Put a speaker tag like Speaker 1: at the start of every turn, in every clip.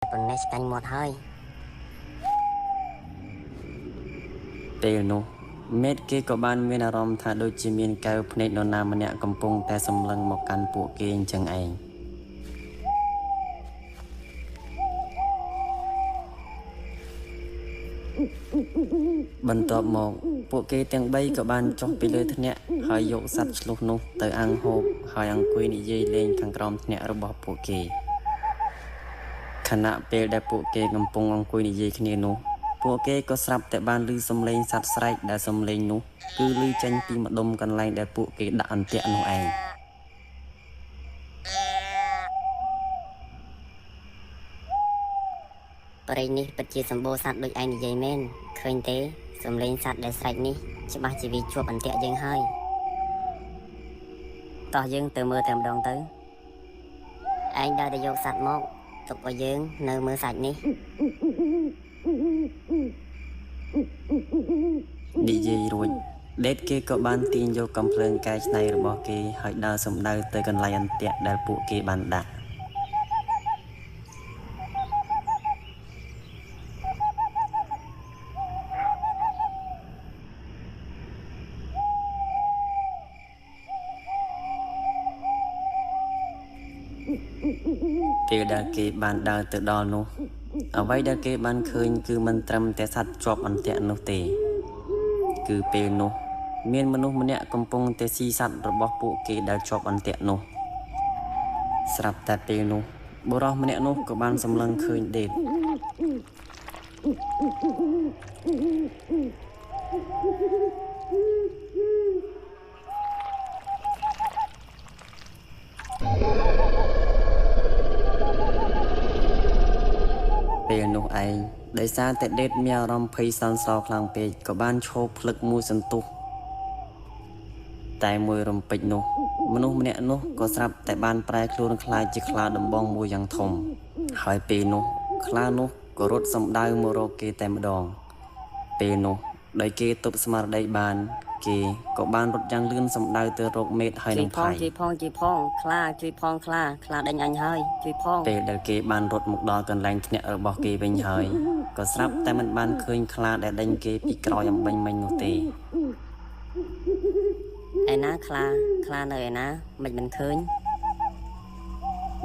Speaker 1: ប៉ុណ្ណេះឆ្ងាញ់មាត់ហើយ
Speaker 2: ពេលនោះមេតគេក៏បានមានអារម្មណ៍ថាដូចជាមានកែវភ្នែកនរណាម្នាក់កំពុងតែសម្លឹងមកកាន់ពួកគេអញ្ចឹងឯង បន្ទាប់មកពួកគេទាំងបីក៏បានចុះពីលើធ្នាក់ហើយយកសត្វឆ្លុះនោះទៅអាំងហូបហើយអង្គុយនិយាយលេងខាងក្រោមធ្នាក់របស់ពួកគេខណៈពេលដែលពួកគេកំពុងអង្គុយនិយាយគ្នានោះពួកគេក៏ស្រាប់តែបានឮសំឡេងសត្វស្រែកដែលសំឡេងនោះគឺឮចេញពីម្ដុំកន្លែងដែលពួកគេដាក់អន្ទាក់នោះឯង
Speaker 1: ព្រៃនេះពិតជាសម្បូរសត្វដូចឯងនិយាយមែនឃើញទេសំឡេងសត្វដែលស្រែកនេះច្បាស់ជាវាជាប់អន្ទាក់យើងហើយតោះយើងទៅមើលតែម្ដងទៅឯងដើរទៅយកសត្វមកទុកឲ្យយើងនៅមើលសាច់នេះ
Speaker 2: និយាយរួចដេតគេក៏បានទាញយកកំភ្លើងកែច្នៃរបស់គេហើយដើរសំដៅទៅកន្លែងអន្ទាក់ដែលពួកគេបានដាក់ ពេលដែលគេបានដើរទៅដល់នោះអ្វីដែលគេបានឃើញគឺមិនត្រឹមតែសត្វជាប់អន្ទាក់នោះទេគឺពេលនោះមានមនុស្សម្នាក់កំពុងតែស៊ីសត្វរបស់ពួកគេដែលជាប់អន្ទាក់នោះស្រាប់តែពេលនោះបុរសម្នាក់នោះក៏បានសម្លឹងឃើញដេត ពេលនោះឯងដោយសារតែដេតមានអារម្មណ៍ភ័យសន្សោខ្លាំងពេកក៏បានឈរភ្លឹកមួយសន្ទុះតែមួយរំពេចនោះមនុស្សម្នាក់នោះក៏ស្រាប់តែបានប្រែខ្លួនក្លាយជាខ្លាដំបងមួយយ៉ាងធំហើយពេលនោះខ្លានោះក៏រត់សំដៅមករកគេតែម្ដងពេលនោះដោយគេទប់ស្មារតីបានគេក៏បានរត់យ៉ាងលឿនសំដៅទៅរកមេតហើយ
Speaker 1: ជួយ
Speaker 2: នឹង
Speaker 1: ផង
Speaker 2: ផៃ
Speaker 1: ជួយផងជួយផងខ្លាជួយផងខ្លាខ្លាដេញអញហើយជួយផង
Speaker 2: ពេលដែលគេបានរត់មកដល់កន្លែងធ្នាក់របស់គេវិញហើយក៏ស្រាប់តែមិនបានឃើញខ្លាដែលដេញគេពីក្រោយអំបញ្ញមិញនោះទេ
Speaker 1: ឯណាខ្លាខ្លានៅឯណាមិនមិនឃើញ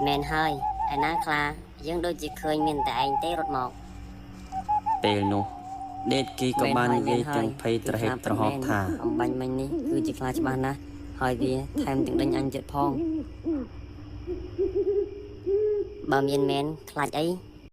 Speaker 1: មែនហើយឯណាខ្លាយើងដូចជាឃើញមានតែឯងទេរត់មក
Speaker 2: ពេលនោះដេតគេក៏
Speaker 1: មែន
Speaker 2: បាន
Speaker 1: ហើយ
Speaker 2: និយាយ
Speaker 1: មែនហើយ
Speaker 2: ទាំងភ័យ
Speaker 1: គឺ
Speaker 2: ត្រហេ
Speaker 1: ខ្លា
Speaker 2: កត្រហ
Speaker 1: ពិតមែន
Speaker 2: ប់ថា
Speaker 1: អំបញ្ញមិញនេះគឺជាខ្លាច្បាស់ណាស់ហើយវាថែមទាំងដេញអញទៀតផងបើមានមែនខ្លាចអី